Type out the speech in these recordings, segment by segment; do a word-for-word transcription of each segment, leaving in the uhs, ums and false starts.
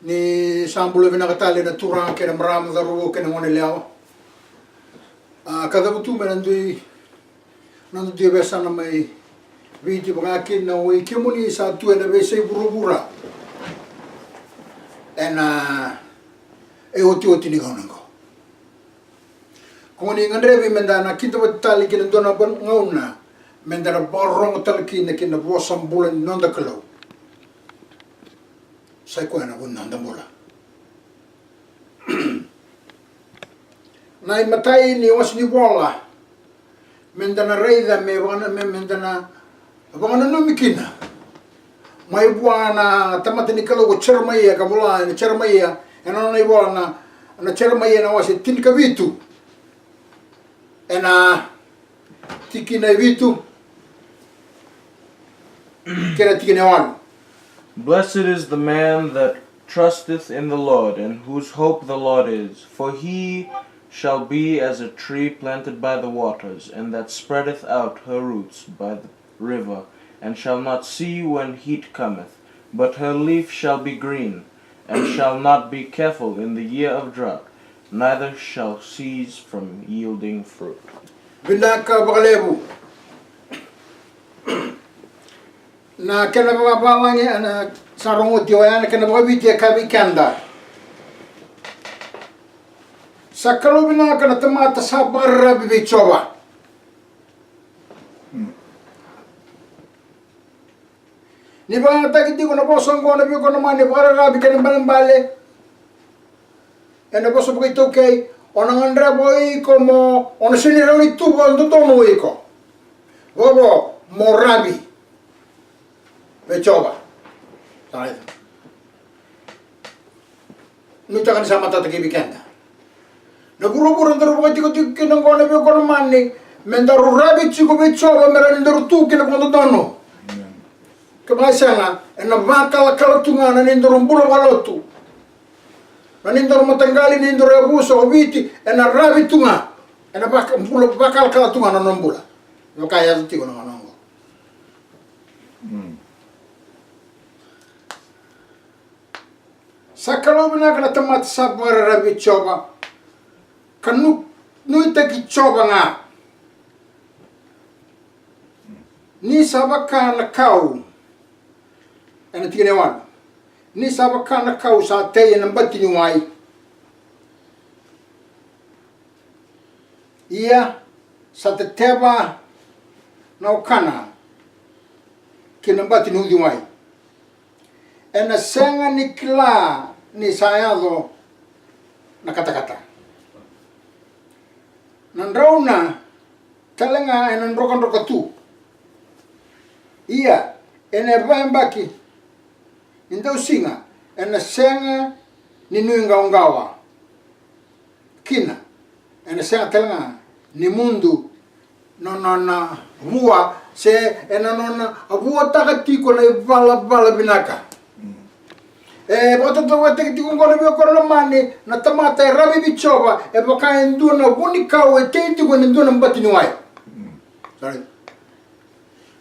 Ni sa bula vinaka tale na turaga kei na marama, cauravou kei na goneyalewa. A, ka cavutu mai na dui, na dui veiyasana mai Viti, vaka kina o ikemuni sa tu ena veiyasai vuravura ena, e, otioti ni gauna oqo. Ko ni gadrevi meda na kidavaki tale kina dua na gauna meda na vakarorogo tale kina ki na vosa bula ni noda Kalou. Sa i koya na vu ni noda bula. Na imatai ni wase ni vola meda na raica, me vaka, me, meda na vakananumi kina mai vua na tamata ni Kalou ko Jeremaia, ka vola ena Jeremaia, ena nona ivola na, na Jeremaia na wase tinikavitu, ena tikina e vitu kei na tikina e walu. Blessed is the man that trusteth in the Lord, and whose hope the Lord is. For he shall be as a tree planted by the waters, and that spreadeth out her roots by the river, and shall not see when heat cometh, but her leaf shall be green, and shall not be careful in the year of drought, neither shall cease from yielding fruit. Vinaka vakalevu. Na kena vakavalagi, na sa rogoci oya, na kena vakaviti e kaya vei keda: Sa kalou vinaka na tamata sa vakararavi vei Jiova. Ni vakayagataki tiko na vosa oqo na veikonamani, vakararavi kei na ibalebale, ena vosa vakaitaukei, o na gadreva o iko mo, o na sega ni rawa ni tu vakadodonu o iko. Vakavo, mo ravi vei Jiova. Sa raica. Nuitaka ni sa matata ki vei keda. Na vuravura daru vakatikotiko kina oqo na veikonamani, me daru ravi tiko vei Jiova me rawa ni daru tu kina vakadodonu. Amen. Kevaka e sega, ena vakalakala tu ga na ni daru bula vakalotu. Na ni daru mataqali, ni daru yavusa o Viti, ena ravi tu ga. Ena vaka, bula, vakalakala tu ga na nona bula. Me vaka e yaco tiko na gauna oqo. Mm. Sa kalou vinaka na tamata sa vakararavi vei Jiova, ka nu, nuitaki Jiova ga. Ni sa vaka na kau, ena tikina e walu, ni sa vaka na kau sa tei ena bati ni wai. Ia, sa teteva na okana ki na bati ni uciwai. Ena sega ni kila ni sa yaco na katakata. Na drauna tale ga ena drokadroka tu. Ia, ena yabaki ni dausiga, ena sega ni nuiqawaqawa kina, ena sega tale ga ni mudu na nona vua, se ena nona vuataka tiko na ivalavala vinaka. E vakatauvataki tiko oqo na veikoromani, na tamata e ravi vei Jiova, e vaka e dua na vunikau e tei tiko ena dua na bati ni wai. Sorry.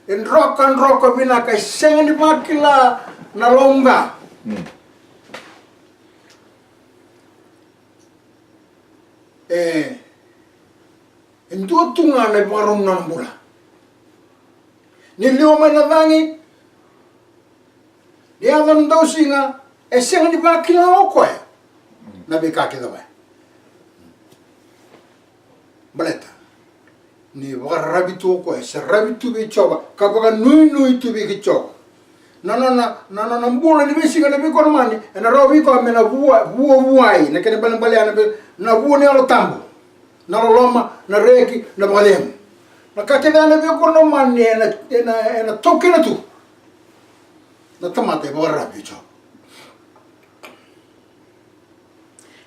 E drokadroka vinaka, e sega ni vakila na lauqa. Mm. E, e dua tu ga na ivakarau ni nona bula. Ni liwa mai na cagi, ni yaco na dausiga, e sega ni vakila o koya na veika kece vaya. Baleta ni vakararavi tu o koya, se ravi tu vei Jiova, ka vakanuinui tu vei Jiova. Na nona, na nona bula ni veisiga na veikoromani, ena rawa vei koya me na vua, vuavuai, na kena balebale ya na vua ni Yalo Tabu, na loloma, na reki, na vakacegu. Na ka kece ya na veikoromani, ena, ena, ena taukena tu na tamata e vakararavi vei Jiova.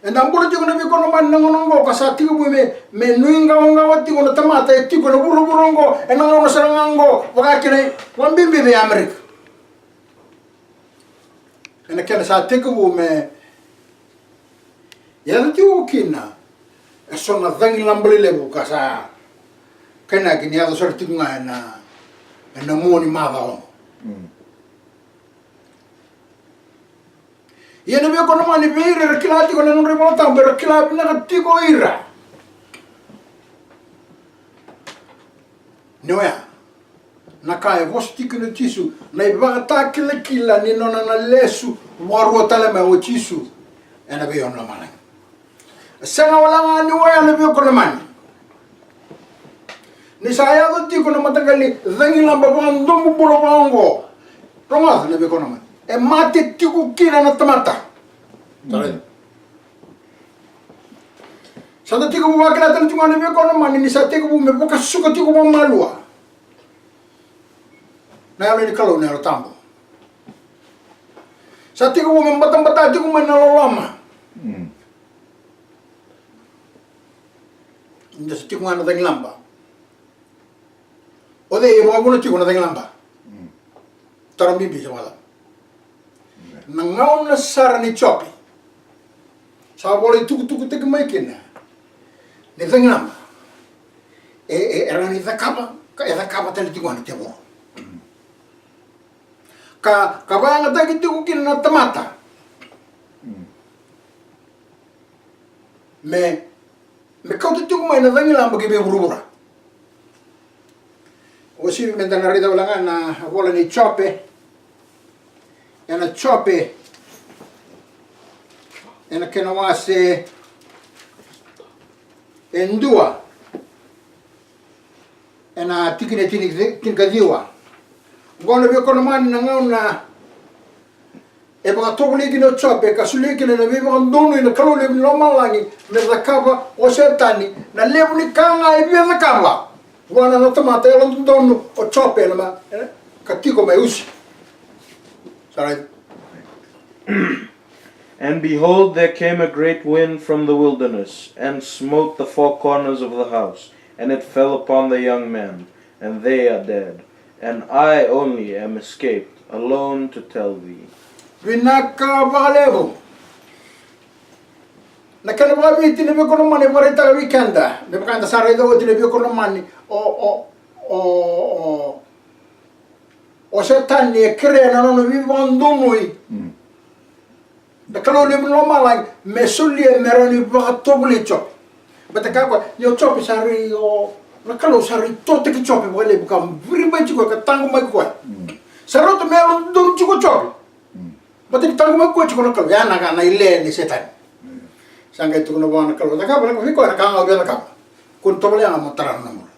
Eda bula tiko na veikoromani na gauna oqo, ka sa tekivu me, me nuiqawaqawa tiko na tamata e tiko ena vuravura oqo, ena gauna sara ga oqo, vaka kina vakabibi vei Amerika. Ena kena sa tekivu me yaco tiko kina eso na cagilaba lelevu ka sa kainaki ni yaco sara tiko ga ena, ena mua ni macawa oqo. Mm. Ia na veikonamani vei ira era kila tiko na nodra iVola Tabu, era kila vinaka tiko o ira. Ni oya na ka e vosa tiko kina o Jisu, na ivakatakilakila ni nona na lesu vakarua tale mai o Jisu ena veiyaunalomalagi. Sega wale ga ni oya na veikonamani. Ni sa yaco tiko na mataqali cagilaba vakadomobula vakaoqo, rogoca na veikonamani, e mate tiko kina na tamata. Sa da tekivu vakila tale tiko ga na veikonamani ni sa tekivu me vakasuka tiko vakamalua na Yalo ni Kalou, na Yalo Tabu. Sa tekivu me batabata tiko mai na loloma. Ni da sa tiko ga na cagilaba. O cei e vakavuna tiko na cagilaba? Taro bibi sa vakacava? Na gauna sara ni Jope sa volai tukutukutaki mai kina ni cagilaba e, e, e rawa ni cakava, ka e cakava tale tiko ga na tevoro. Ka, ka vakayagataki tiko kina na tamata me, me kauta tiko mai na cagilaba ki veivuravura. Uasivi meda na raica wale ga na vola ni Jope. Ena Jope, ena kena wase e dua, ena tikina e tini, tinikaciwa. Oqo na veikonamani, na gauna e vakatovolei kina o Jope ka solia kina na veivakadonui na Kalou levu ni lomalagi me cakava o Setani na levu ni ka ga e via cakava vua na nona tamata yalododonu o Jope, ena ma, e, ka tiko mai Usi. Sa raica. And behold, there came a great wind from the wilderness, and smote the four corners of the house, and it fell upon the young men, and they are dead. And I only am escaped, alone to tell thee. Vinaka vakalevu. Na kena vakaviti na veikonamani e vakaraitaka vei keda, me vaka eda sa raica oti na veikonamani, o, o, o, o, o Setani e kerea na nona veivakadonui na Kalou levu ni lomalagi me solia me rawa ni vakatovolei Jope. Baleta kaya o koya ni o Jope sa rui, o, na Kalou sa rui totaki Jope vakalevu ka viribaiti koya ka taqomaki koya. Sa rauta me yalododonu tiko o Jope. Baleta ni taqomaki koya tiko na Kalou, ya na ka na ile ni Setani. Sa qai tukuna vua na Kalou, cakava na ka vei koya na ka ga o via cakava. Kua ni tovolea ga mo tara na bula.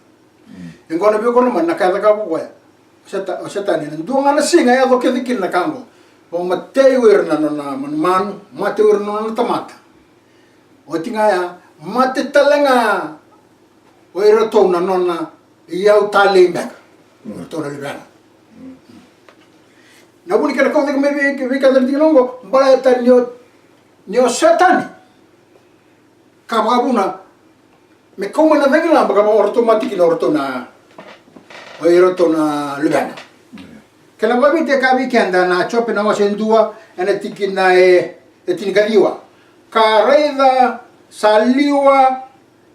E qo na veikonamani, na ka e cakava o koya o Seta, o Setani, ena dua ga na siga e yaco kece kina na ka oqo. Vakamatei o ira na nona manumanu, mate o ira na nona tamata. Oti ga ya, mate tale ga o iratou na nona iyau talei beka, o iratou na luvena. Na vu ni kena kau cake mai vei, vei keda na tikina oqo, baleta ni o, ni o Setani ka vakavuna me kau mai na cagilaba ka vaka o ratou mate kina o ratou na, o iratou na luvena. Kena vakaviti e kaya vei keda na Jope na wase e dua, ena tikina e, e tinikaciwa. Ka raica sa liwa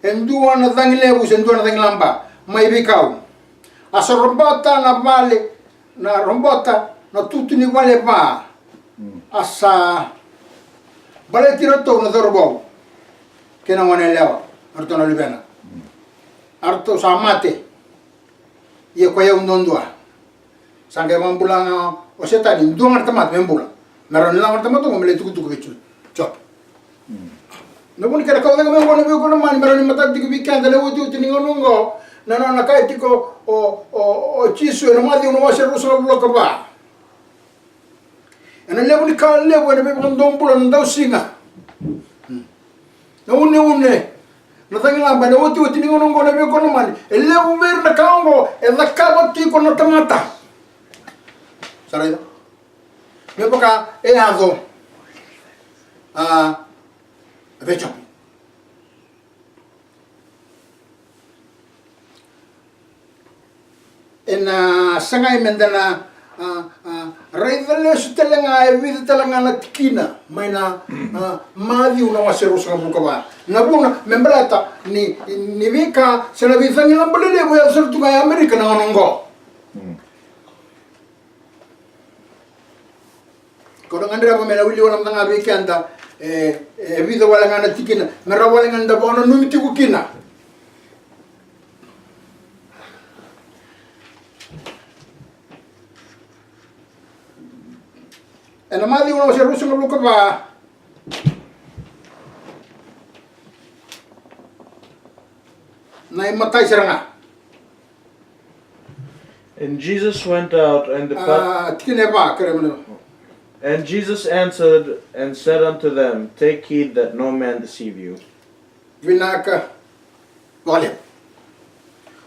e dua na cagi levu se dua na cagilaba mai veikau. A sa robota na vale, na robota na tutu ni vale va. A sa baleti iratou na cauravou kei na gone yalewa, o iratou na luvena. A ratou sa mate. Ia ko i au duadua. Sa qai vakabula ga o Setani dua ga na tamata me bula, me rawa ni lako na tamata oqo me lai tukutuku vei Jope. Na vu ni kena kau cake mai oqo na veikonamani, me rawa ni matata tiko vei keda na iotioti ni gauna oqo, na nona kaya tiko o, o, o Jisu ena Maciu na wase ruasagavulu ka va. Ena levu ni ka levu ena veivakadomobula na dausiga. Na uneune, na cagilaba, ena iotioti ni gauna oqo na veikonamani, e levu vei ira na ka oqo e cakava tiko na tamata. Sa raica? Me vaka e yaco, a, vei Jope. Ena sagai meda na, a, a, raica lesu tale ga e vica tale ga na tikina mai na, a, Maciu na wase ruasagavulu ka va. Na vuna me baleta ni, ni veika se na veicagilaba lelevu e yaco sara tu ga e Amerika na gauna oqo. Mm. Ko na gadreva me na wili wale mada ga vei keda, e, e vica wale ga na tikina me rawa wale ga ni da vakananumi tiko kina. Ena Maciu na wase ruasagavulu ka va, na imatai sara ga. And Jesus went out and departed. A, tikina e va, kere mada. And Jesus answered and said unto them, Take heed that no man deceive you. Vinaka vakalevu.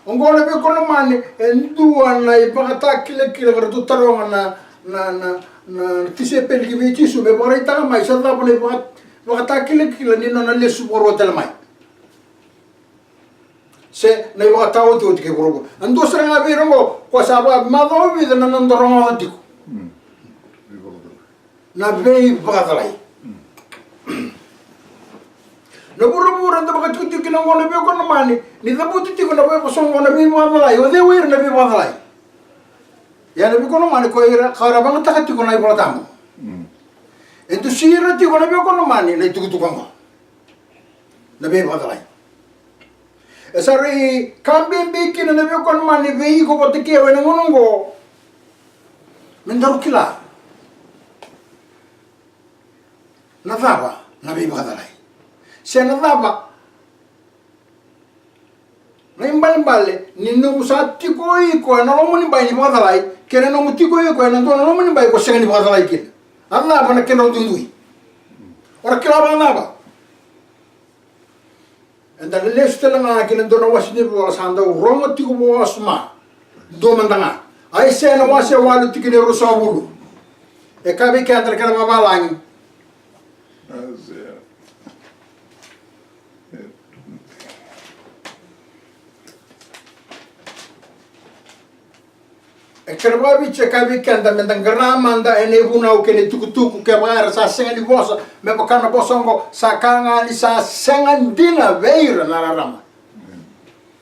Oqo na veikonamani e dua na ivakatakilakila ka ratou taroga na, na, na, na tisaipeli ki vei Jisu me vakaraitaka mai sa cava na ivaka, ivakatakilakila ni nona lesu vakarua tale mai. Se na ivakataotioti kei vuravura. Na dua sara ga vei ira oqo, ko sa vakamacawa vica na noda rogoca tiko. Mm. Na veivakacalai. Mm. Na vuravura eda vakatikotiko kina oqo na veikonamani, ni cavuti tiko na veivosa oqo na veivakacalai, o cei o ira na veivakacalai? Ia na veikonamani ko ira ka ra vagataka tiko na iVolatabu. Mm. E dusi ira tiko na veikonamani na itukutuku oqo. Na veivakacalai. E sa rui ka bibi kina na veikonamani vei iko vata kei au ena gauna oqo. Me daru kila na cava na veivakacalai. Se na cava na ibalebale ni nomu sa tiko iko ena loma ni bai ni vakacalai, kei na nomu tiko iko ena dua na loma ni bai ko sega ni vakacalai kina. A cava na kena duidui? O na kila vakacava? Eda na lesu tale ga ki na dua na wase ni vola sa dau rogo tiko vakaoso ma dua mada ga. Aisea na wase walu tikina e ruasagavulu. E kaya vei keda na kena vavalagi. Aisea. E kena vakaviti e kaya vei keda me da qara mada ena ivunau kei na itukutuku, kevaka era sa sega ni vosa me vaka na vosa oqo, sa ka ga ni sa sega dina vei ira na rarama.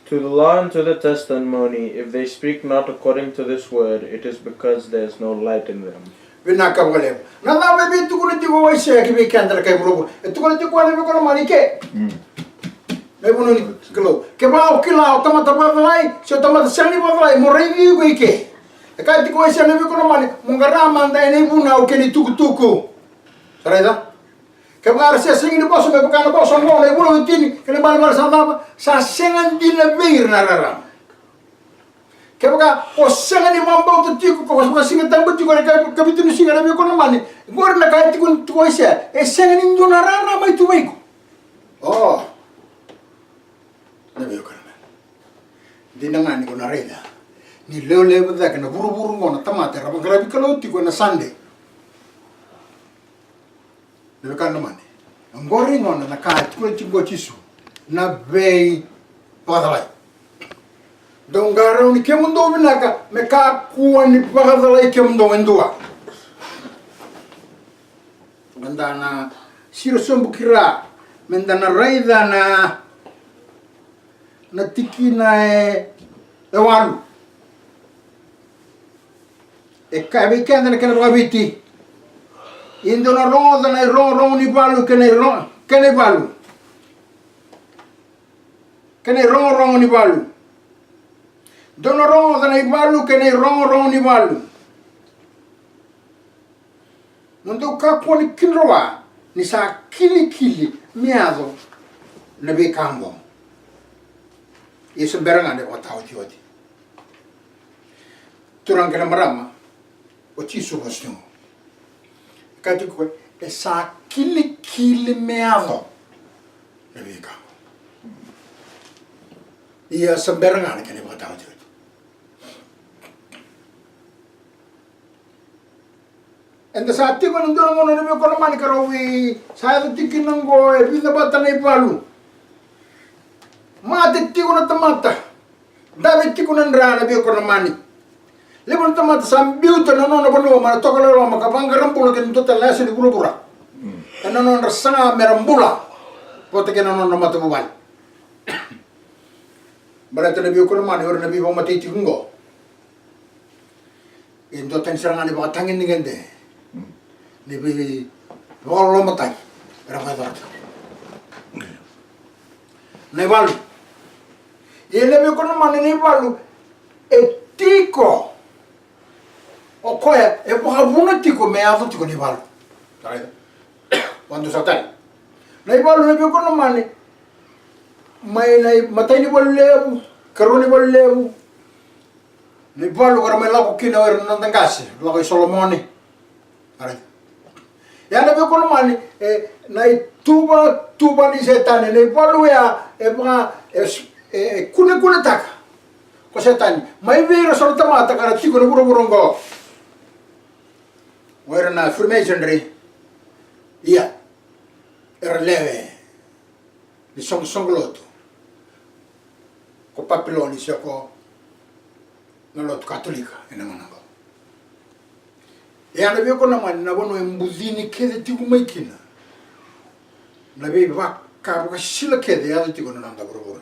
To the law and to the testimony, if they speak not according to this word, it is because there is no light in them. Vinaka vakalevu. Na cava e via tukuna tiko o Aisea ki vei keda na kai vuravura? E tukuna tiko ena veikonamani ke? Mm. Na ivunau ni Kalou. Kevaka o kila o tamata vakacalai se o tamata sega ni vakacalai, mo raici iko i ke. E kaya tiko o Aisea na veikonamani, mo qara mada ena ivunau kei na itukutuku. Sa raica? Kevaka era se sega ni vosa me vaka na vosa oqo, na ivunau e tini, kena ibalebale sa cava? Sa sega dina vei ira na rarama. Kevaka o sega ni vakabauta tiko, ko vakasigatabu tiko ena ikavitu ni siga na veikonamani, qori na ka e tukuna tiko o Aisea, e sega ni dua na rarama e tu vei iko. O, na veikonamani. Dina ga ni ko na raica ni lewe levu cake na vuravura oqo na tamata era vaqaravi Kalou tiko ena Sunday. Na veiwekani lomani, oqori gona na ka e tukuna tiko o Jisu, na veivakacalai. Dou qarauni kemudou vinaka me kakua ni vakacalai kemudou e dua. Meda na siro sobu ki ra, meda na raica na, na tikina e, e walu. E kaya vei keda na kena vakaviti. Ia dou na rogoca na irogorogo ni valu kei na iro-, kei na ivalu. Kei na irogorogo ni valu. Dou na rogoca na ivalu kei na irogorogo ni valu. Mo dou kakua ni kidroa ni sa kilikili me yaco na veika oqo. Ia se bera ga na ivakataotioti. Turaga kei na marama, o Jisu vakasucu. Kaya tiko e sa kilikili me yaco na veika. Ia sa bera ga na kena ivakataotioti. Eda sa tiko ena dua na gauna na veiwekani lomani, ka rau vei sa yaco tiko kina oqo e vica vata na ivalu. Mate tiko na tamata. Dave tiko na dra na veiwekani lomani. Levu na tamata sa biuta na nona vanua mai na tokalau e loma ka vaqara bula kei na dua tale na yasa ni vuravura. Mm. Ena nodra saga mera bula vata kei na nodra matavuvale. Baleta na veiwekani lomani, o ira na veivakamatei tiko oqo. E duatani sara ga na ivakatagedegede. Mm. ni veivakalolomataki era vakayacora tiko. Na ivalu. Ia na veikonamani na ivalu e tiko. O koya e vakavuna tiko me yaco tiko na ivalu. Sa raica? Vakadua sa tale. Na ivalu na veikonamani mai na i-, matai ni valu levu, karua ni valu levu. Na ivalu ka ra mai lako kina o ira na noda qase, lako i Solomone. Sa raica? Ia na veikonamani, e, na ituvatuva ni Setani, na ivalu ya e vaka, e, e kunekunetaka ko Setani mai vei ira so na tamata ka ra tiko na vuravura oqo. O ira na Freemasonry. Ia, era lewe ni soqosoqo lotu ko Papiloni se ko na lotu Katolika ena gauna oqo. E a na veikonamani na vanua e bucini kece tiko mai kina na veivakavakasisila kece e yaco tiko na noda vuravura.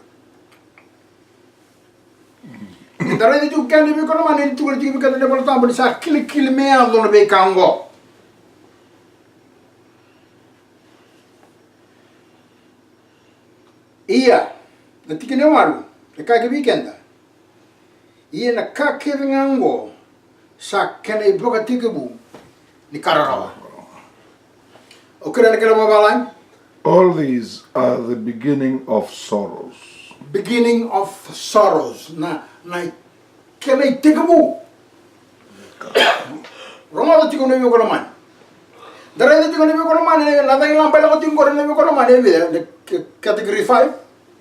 Ni da raica tiko keda veikonamani ni tukuna tiko vei keda na iVolatabu ni sa kilikili me yaco na veika oqo. Ia, na tikina e walu e kaya vei keda, ia na ka kece ga oqo sa kena ivakatekivu ni ka rarawa. O kira na kena vavalagi. All these are the beginning of sorrows. Beginning of sorrows. Na, na kena itekivu. Rogoca tiko na veikonamani. Da raica tiko na veikonamani, na cagilaba e lako tiko qori na veikonamani, e vica, na ke-, category five.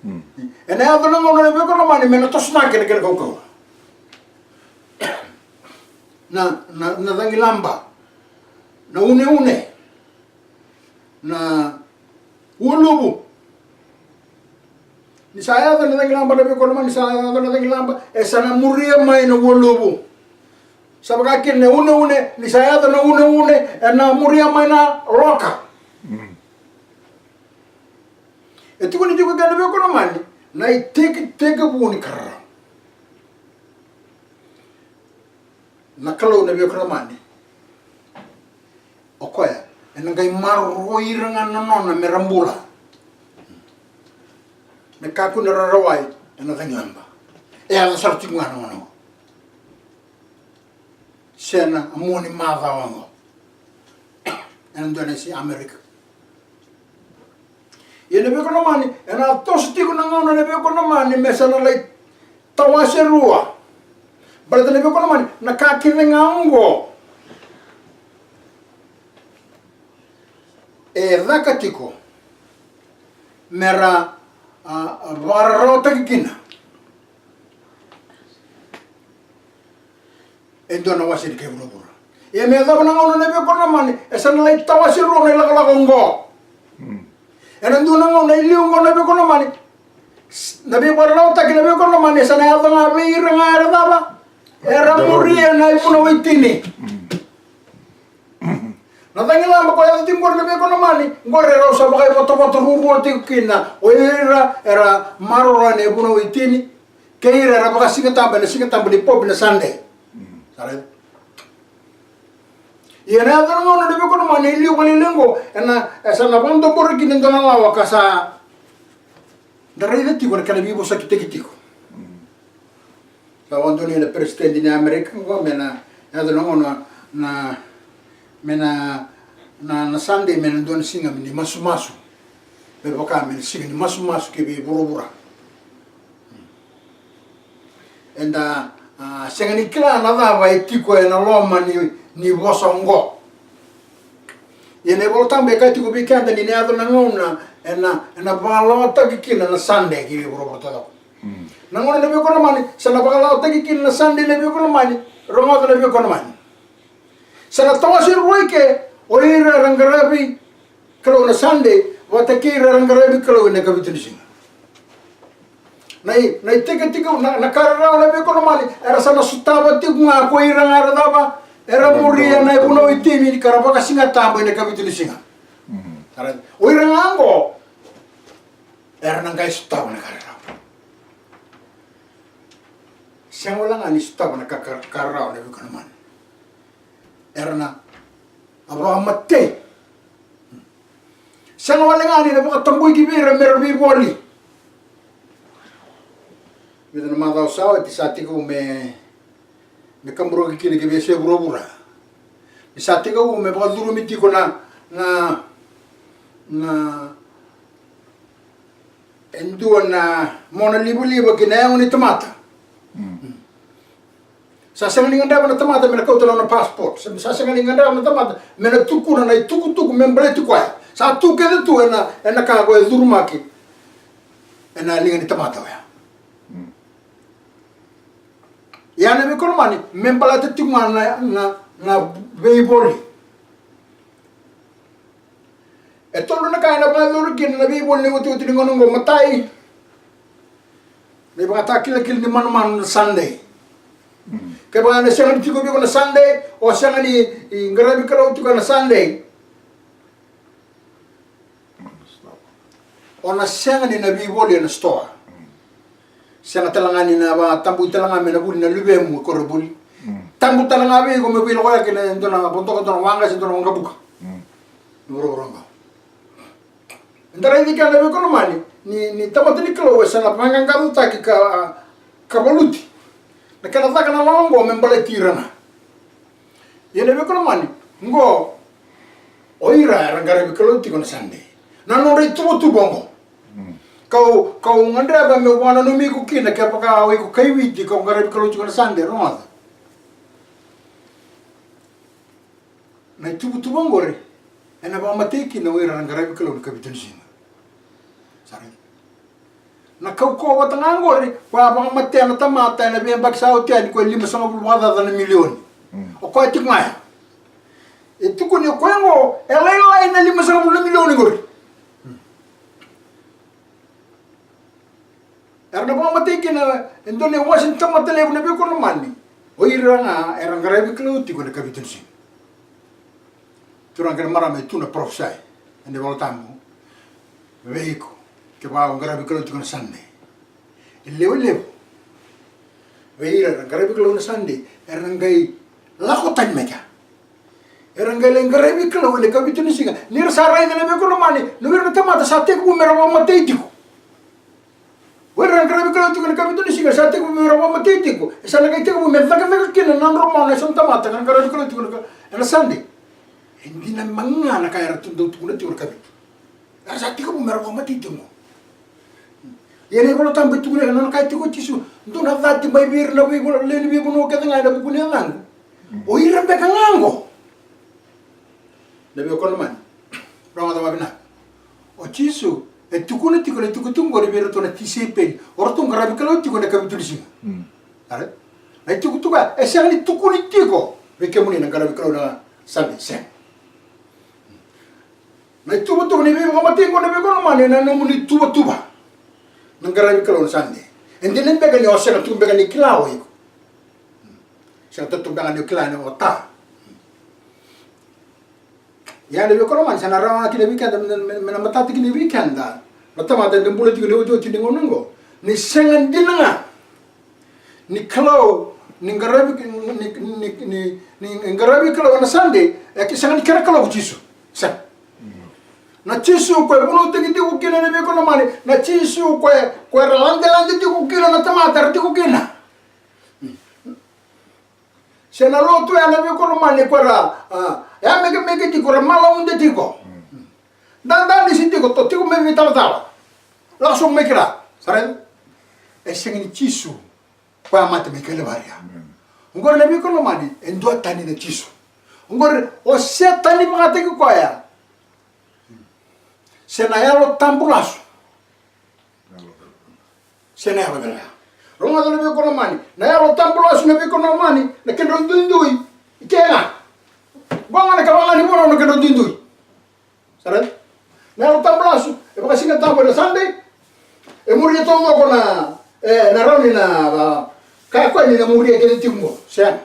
Mm. Ena yaco na gauna na veikonamani me na toso na kena, kena kaukauwa. Na, na, na cagilaba, na uneune, na ualuvu. Ni sa yaco na cagilaba na veikonamani, ni sa yaco na cagilaba, e sa na muria mai na ualuvu. Sa vaka kina na uneune, ni sa yaco na uneune, e na muria mai na loka. Mm. E tukuni tiko kina na veikonamani na itekitekivu ni ka rarawa. Na Kalou na veikonamani, o koya ena qai maroroi ira ga na nona me ra bula. Me kakua ni ra rawai ena cagilaba. E yaco sara tiko ga na gauna oqo. Se na mua ni macawa oqo ena dua na yasa i Amerika. Ia na veikonamani ena toso tiko na gauna na veikonamani me sa na lai tawase rua. Baleta na veikonamani na ka kece ga oqo e caka tiko me ra, a, a, vakararawataki kina e dua na wase ni kai vuravura. Ia me yacova na gauna na veikonamani e sa na lai tawase rua na ilakolako oqo. Mm. Ena dua na gauna e liu oqo na veikonamani, s-, na veivakararawataki na veikonamani e sa na yaco ga vei ira ga era cava? Era muria na ivunau e tini. Mm. Na cagilaba ko yaco tiko qori na veikonamani, qori rau sa vakaivotavota ruarua tiko kina o ira era maroroya na ivunau e tini. Kei ira era vakasigatabu ena sigatabu ni Pope na Sunday. Mm. Sa raica? Ia na yaco na gauna na veikonamani e liu vakalailai oqo, ena, e sa na vakadobori kina e dua na lawa ka sa da raica tiko na kena veivosakitaki tiko. Mm. Sa vakadonui na peresitedi ni Amerika oqo me na yaco na gauna na, me na, na, na Sunday me na dua na siga ni masumasu. Me vaka me na siga ni masumasu ki vei vuravura. Eda, a, sega ni kila na cava e tiko ena loma ni, ni vosa oqo. Ia na iVolatabu e kaya tiko vei keda ni na yaco na gauna ena, ena vakalawataki kina na Sunday ki vei vuravura taucoko. Mm. Na gauna na veikonamani, sa na vakalawataki kina na Sunday na veikonamani, rogoca na veikonamani. Sa na tawase rua i ke o ira era qaravi Kalou na Sunday vata kei ira era qaravi Kalou ena ikavitu ni siga. Na i, na itekitekivu, na, na ka rarawa na veikonamani era sa na sotava tiko ga ko ira ga era cava? Era muria na ivunau e tini ka ra vakasigatabu ena ikavitu ni siga. Mhm. Era, o ira ga oqo era na qai sotava na ka rarawa. Sega wale ga ni sotava na ka, ka, ka rarawa na veikonamani. Era na, a vakamatei. Sega wale ga ni na vakatabui ki vei ira me ra veivoli. Vica na macawa sa oti sa tekivu me, me kaburaki kina ki vei se vuravura. Ni sa tekivu me vakacurumi tiko na, na, na e dua na mona livaliva ki na yago ni tamata. Sa sega ni gadreva na tamata me na kauta na nona passport. Sa, sa sega ni gadreva na tamata me na tukuna na itukutuku me baleti koya. Sa tu kece tu ena, ena ka ko e curumaki ena liga ni tamata oya. Ia na veikoromani me baleta tiko ga na, na, na veivoli. E tolu na ka ena vakayacori kina na veivoli ni otioti ni gauna oqo. Matai, na ivakatakilakila ni manumanu na Sunday. Kevaka ena sega ni tiko vei iko na Sunday, o sega ni, i, qaravi Kalou tiko ena Sunday, o na sega ni na veivoli ena sitoa. Sega tale ga ni na vakatabui tale ga me na vuli na luvemu e koronivuli. Tabu tale ga vei iko me veilakoyaki ena dua na vodoka, dua na waqa se dua na waqavuka. Na vuravura oqo. Eda raici keda na veikoromani ni, ni tamata ni Kalou e sa na vaqaqacotaki ka, ka valuti na kena caka na lawa oqo me baleti ira ga. Ia na veikoromani oqo, o ira era qaravi Kalou tiko na Sunday. Na nodra ituvatuva oqo. Kau, kau gadreva meu vakananumi iko kina kevaka o iko kai Viti kau qaravi Kalou tiko na Sunday, rogoca. Na ituvatuva oqori ena vakamatei kina o ira na qaravi Kalou na kavitu ni siga. Sa raica? Na kaukauwa vata ga oqori, koya a vakamatea na tamata ena veiyabaki sa oti yani, koya e limasagavulu vakacaca na milioni. O koya tiko ga ya. E tukuni o koya oqo e lailai na limasagavulu na milioni oqori. Era na vakamatei kina e dua na iwase ni tamata levu na veikoromani. O ira ga era qaravi Kalou tiko ena kavitu ni siga. Turaga kei na marama, e tu na parofisai ena iVolatabu vei iko, kevaka o qaravi Kalou tiko na Sunday. E levu, e levu vei ira era qaravi Kalou na Sunday era qai lako tani mai kea. Era qai lai qaravi Kalou ena kavitu ni siga. Ni ra sa raica na veikoromani, na o ira na tamata sa tekivu me ra vakamatei tiko. O ira era qaravi Kalou tiko ena kavitu ni siga sa tekivu me ra vakamatei tiko. E sa na qai tekivu me cakacaka kina na nodra mona e so na tamata ka ra qaravi Kalou tiko ena ka, ena Sunday. E dina mada ga na ka era tu, dau tukuna tiko na kavitu. Era sa tekivu me ra vakamatei tiko. Ia na iVolatabu e tukuna, na nona kaya tiko o Jisu, dou na cati mai vei ira na veivanua, lewe ni veivanua kece ga ena vuku ni yacaqu. O ira beka ga oqo. Na veikoromani, rogoca vakavinaka. O Jisu e tukuna tiko na itukutuku oqori vei iratou na tisaipeli, o ratou qaravi Kalou tiko ena kavitu ni siga. Alright? Na itukutuku ya e sega ni tukuni tiko vei kemuni na qaravi Kalou na Sunday, sega. Na ituvatuva ni veivakamatei oqo na veikoromani, na nomuni ituvatuva na qaravi Kalou na Sunday. E dina beka ni o sega tu beka ni kila o iko. Sega tu beka ni o kila ni o ta. Ia na veikoromani, sa na rawa kina vei keda me, me, me na matata kina vei keda na tamata eda bula tiko ena iotioti ni gauna oqo. Ni sega dina ga ni Kalou, ni qaravi, ni, ni qaravi Kalou ena Sunday, e ke sega ni kena Kalou ko Jisu. Sega. Na Jisu ko e vunautaki tiko kina na veikoromani, na Jisu ko e, ko era ladelade tiko kina na tamata era tiko kina. Se na lotu ya na veikoromani ko era, a, yamekemeke tiko, ra malaude tiko. Dadanisi tiko, to tiko me veitalatala. Lako sobu mai kila. Sa raica? E sega ni Jisu ko a mate mai Kalivari ya. Oqori na veikoromani, e duatani na Jisu. Oqori o Setani vakataki koya. Se na Yalo Tabu lasu. Se na yalo cala ya. Rogoca na veikoromani, na Yalo Tabu lasu, na veikoromani, na kedrau duidui. I ke ga. Qo ga na ka vaga ni vanua na kedrau duidui. Sa raica? Na Yalo Tabu lasu e vakasigatabu ena Sunday. E muria taucoko na, e, na rauni na, a, kaya koya ni na muria kece tiko qo. Sega.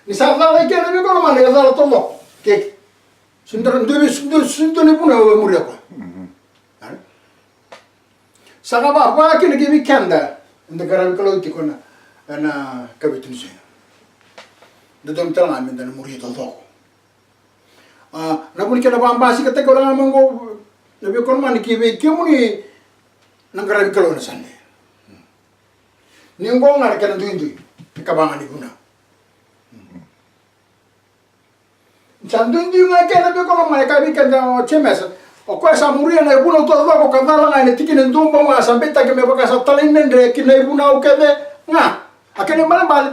Ni sa cala i ke na veikoromani, e cala taucoko. Keke. Sudra dui, sudra, sudra ni vuna e muria koya. Alright? Sa ka vaka kina ki vei keda, eda qaravi Kalou tiko ena, ena kavitu ni siga. Dodonu tale ga meda na muria taucoko. A, na vu ni kena vakabasikataki wale ga mai oqo, na veiwekani lomani, ki vei kemuni na qaravi Kalou ena Sade. Ni oqo ga na kena duidui, e ka vaka ga ni vunau. Sa duidui ga kina na veiwekani lomani, e kaya vei keda o Jemesa, o koya sa muria na ivunau taucoko ka cala ga ena tikina e dua bau ga, sa beitaki me vaka sa talaidredre ki na ivunau kece ga. A kena ibalebale,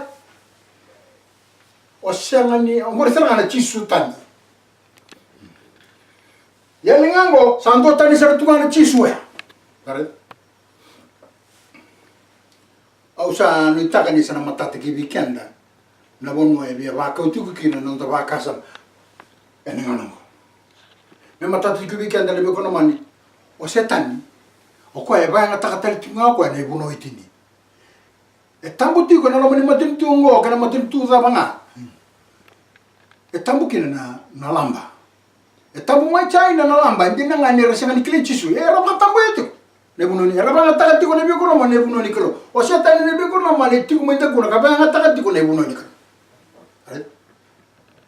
o sega ni, o qori sara ga na Jisu tani. Ia ni ga oqo, sa dua tani sara tu ga na Jisu ya. Au sa nuitaka ni sa na matata ki vei keda na vanua e via vakau tiko kina na noda vakasama ena gauna oqo. Me matata tiko vei keda na veiwekani lomani, o Setani, o koya e vakayagataka tale tiko ga o koya na ivunau e tini. E tabu tiko ena loma ni matanitu oqo kei na matanitu cava ga. E tabu kina na, na laba. E tabu mai Jaina na laba, e dina ga ni ra sega ni kilai Jisu. Era vakatabuya tiko na ivunau ni, era vakayagataka tiko na veiwekani lomani na ivunau ni Kalou. O Setani na veiwekani lomani e tiko mai dakuna ka vakayagataka tiko na ivunau ni Kalou. Right?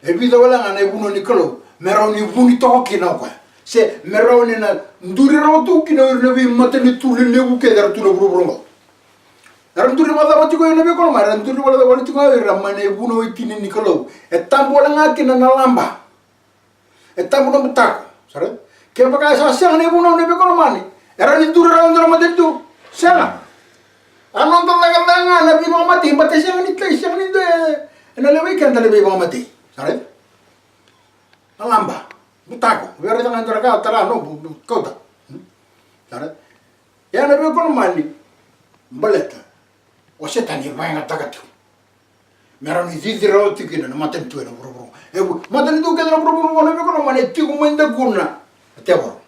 E vica wale ga na ivunau ni Kalou me rawa ni vuni toka kina o koya, se me rawa ni na duri rawa tu kina o ira na veimatanitu lelevu kece era tu na vuravura oqo. Era duri vakacava tiko o ira na veiwekani lomani? Era duri vakacava tiko o ira mai na ivunau e tini ni Kalou. E tabu wale ga kina na laba. E tabu na butako. Sara? Kevaka e sa sega na ivunau na veiwekani lomani, e rawa ni duri rawa e dua na matanitu? Sega. A noda cakacaka ga na veivakamatei, baleta e sega ni, e sega ni dua ena lewai keda na veivakamatei. Sara? Na laba, butako, vei raica ga e dua na ka, tara, no, bu-, bu-, kauta. Hmm? Sara? Ia na veiwekani lomani, baleta o Setani e vakayagataka tiko me rawa ni cici rawa tiko kina na matanitu ena vuravura. E vu-, matanitu kece na vuravura oqo na veiwekani lomani, e tiko mai dakuna na tevoro.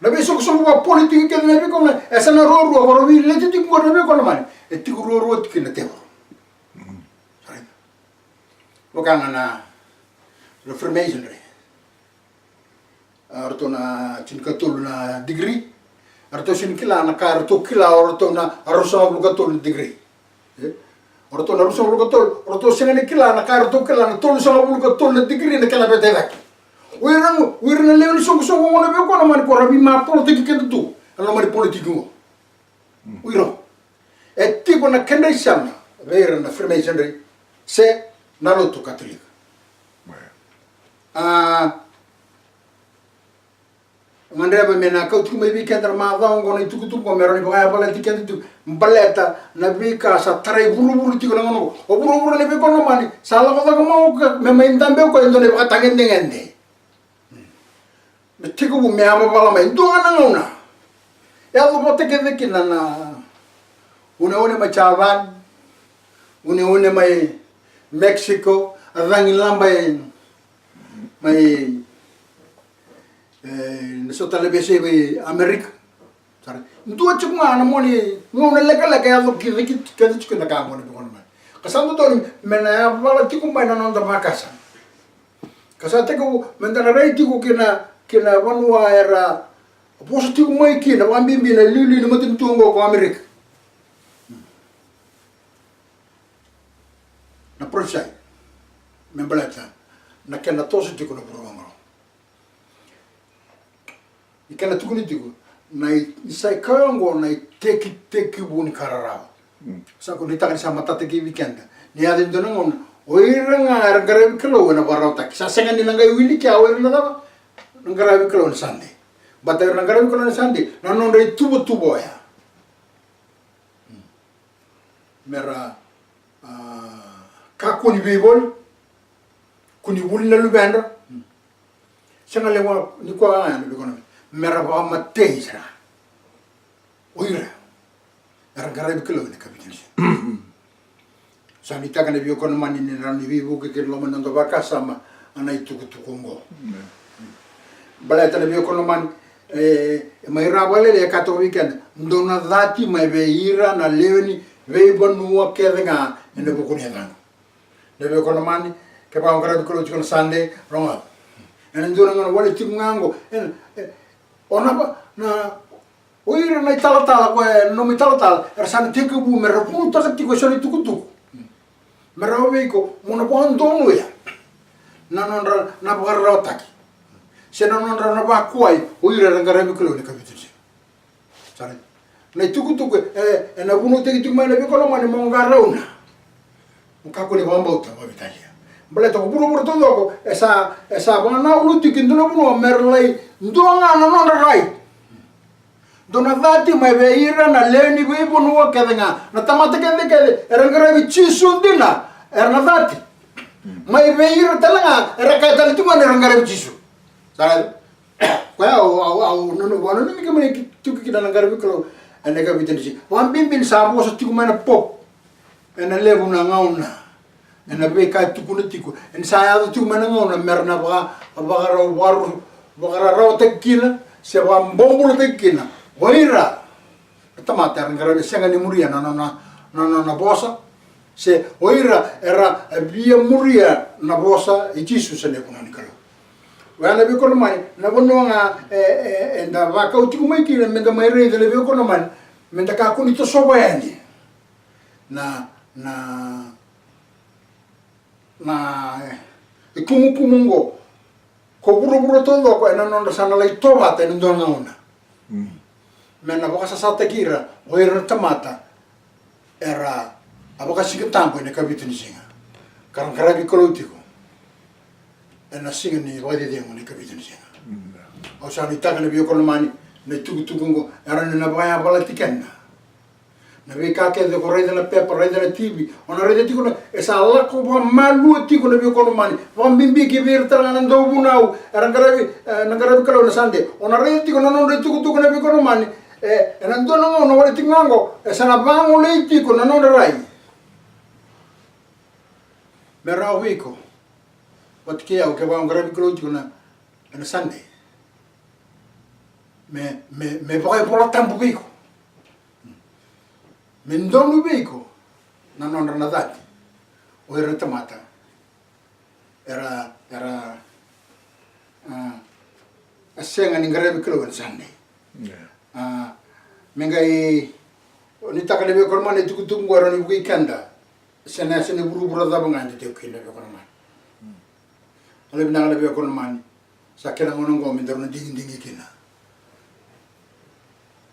Na veisoqosoqo vakapolitiki kece na veiwekani lomani, e sa na ruarua, vakarovi leti tiko qori na veiwekani lomani, e tiko ruarua tiko kina na tevoro. Sara? Vaka ga na, na Freemasonry. A, o ratou na tinikatolu na degree. O ratou sega ni kila na ka e ratou kila o ratou na ruasagavulu ka tolu na degree. E? O ratou na ruasagavulu ka tolu, o ratou sega ni kila na ka e ratou kila na tolusagavulu ka tolu na degree na kena veta e cake. O ira, o ira na lewe ni soqosoqo oqo na veiwekani lomani, ko ra veimapolitiki keda tu ena loma ni politiki oqo. O ira. E tiko na kedra isema vei ira na Freemasonry se na lotu Katolika. A, gadreva me na kau tiko mai vei keda na macawa oqo na itukutuku oqo me rawa ni vakayavalati keda tiko, baleta na veika sa tarai vuravura tiko na gauna oqo. O vuravura na veiwekani lomani sa lako cake mai o koya me mai dabe o koya e dua na ivakatagedegede. Me tekivu me yavavala mai e dua ga na gauna. E yaco vata kece kina na uneune mai Japan, uneune mai Mexico, a cagi laba e mai, e, na so tale veiyasai vei Amerika. Sara. Dua tiko ga na moni gauna lekaleka e yaco kece, kece, kece tiko na ka oqo na veiwekani lomani. Ka sa dodonu me na yavala tiko mai na noda vakasama. Ka sa tekivu me da na rai tiko kina, kina vanua era vosa tiko mai kina vakabibi na iliuliu ni matanitu oqo ko Amerika. Na parofisai me baleta na kena toso tiko na vuravura oqo. Ni kena tukuni tiko na i-, ni sa i koya oqo na itekitekivu ni ka rarawa. Mm. Sa ko nuitaka ni sa matata ki vei keda. Ni yaco e dua na gauna, o ira ga era qaravi Kalou ena vakarautaki. Sa sega ni na qai wili kea o ira na cava? Na qaravi Kalou ena Sade. Baleta o ira na qaravi Kalou ena Sade, na nodra ituvatuva oya. Mm. Mera, a, kakua ni veivoli, kua ni vuli na luvedra. Sega lewa ni koya ga na veiwekani lomani. Mera vakamatei sara o ira era qaravi Kalou ena capitalism. Sa nuitaka na veiwekani lomani ni na rawa ni veivuke kina loma ni noda vakasama na itukutuku oqo. Amen. Baleta na veiwekani lomani, e, e mai ra vakalailai e ka toka vei keda, dou na cati mai vei ira na lewe ni veivanua kece ga ena vuku ni yacaqu. Na veiwekani lomani, kevaka o qaravi Kalou tiko na Sade, rogoca. Ena dua na gauna wale tiko ga oqo, ena, e, o na va, na, o ira na italatala, ko e nomu italatala, era sa na tekivu mera vunutaka tiko eso na itukutuku. Mera vei iko, mo na vakadonuya. na nodra na vakararawataki se na nodra na vakuai o ira era qaravi Kalou ena kavitu ni siga. Sa raica na itukutuku e, e na vunautaki tiko mai na veikoromani mo qarauna. Mo kakua ni vakabauta vakaveitalia. Baleta ko vuravura taucoko e sa, e sa vakanananu tiko e dua na vanua me ra lai dua ga na nodra rai. Dua na cati mai vei ira na lewe ni veivanua kece ga, na tamata kece kece era qaravi Jisu dina, era na cati mai vei ira tale ga era kaya tale tiko ga ni ra qaravi Jisu. Sa raica? Koya au, au, au, nanu, au nanumi ke mai ki tuki kina na qaravi Kalou ena kavitu ni siga. Vakabibi ni sa vosa tiko mai na Pope ena levu na gauna ena veika e tukuna tiko, ena sa yaco tiko mai na gauna me ra na vaka, vakarau, vakaru, vakararawataki kina se vakabobulataki kina o ira na tamata era qaravi, sega ni muria na nona, na nona vosa, se o ira era via muria na vosa i Jisu se na ivunau ni Kalou. Oya na veikoromani, na vanua ga e, e, eda vakau tiko mai kina meda mai raica na veikoromani, meda kakua ni tosova yani na, na, na, e, ikumukumu oqo. Ko vuravura taucoko ena nodra sa na lai tovata ena dua na gauna me na vakasasataki ira o ira na tamata era a vakasigatabu ena kavitu ni siga ka ra qaravi Kalou tiko ena siga ni vakacecegu ena kavitu ni siga. Au sa nuitaka na veikoromani na itukutuku oqo era na vakayavalati keda. Na veika kece ko raica na pepa, raica na T V, o na raica tiko na, e sa lako vakamalua tiko na veikoromani, vakabibi ki vei ira tale ga na dauvunau era qaravi, e, na qaravi Kalou na Sade. O na raica tiko na nodra itukutuku na veikoromani, e, ena dua na gauna wale tiko ga oqo e sa na vagolei tiko na nodra rai. Me rawa vei iko vata kei au, kevaka o qaravi Kalou tiko na, ena Sade, me, me, me vakaivolatabu vei iko. Me donu vei iko na nodra na cati o ira na tamata era, era, a, a sega ni qaravi Kalou ena Sade. A, me qai nuitaka na veikoromani na itukutuku oqo era na vukei keda se na yasa ni vuravura cava ga eda tiko kina, na veikoromani. Au laivinaka na veikoromani. Sa kena gauna oqo me daru na digidigi kina.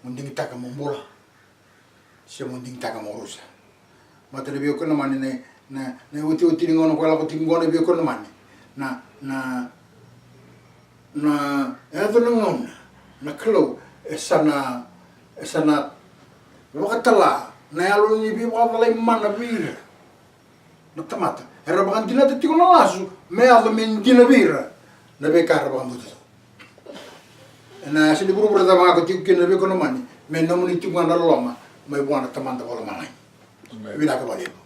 Mo digitaka mo bula se mo digitaka mo rusa. Mata na veikoromani, na, na, na iotioti ni gauna ko lako tiko oqo na veikoromani, na, na, na yaco na gauna na Kalou e sa na, e sa na vakatala na yalo ni veivakacalai mana vei ira na tamata era vakadinata tiko na lasu me yaco me dina vei ira na veika era vakabauta tu. Ena yasa ni vuravura cava ga ko tiko kina, na veikoromani, me nomuni tiko ga na loloma mai vua na Tamada Vakalomalagi. Vinaka vakalevu.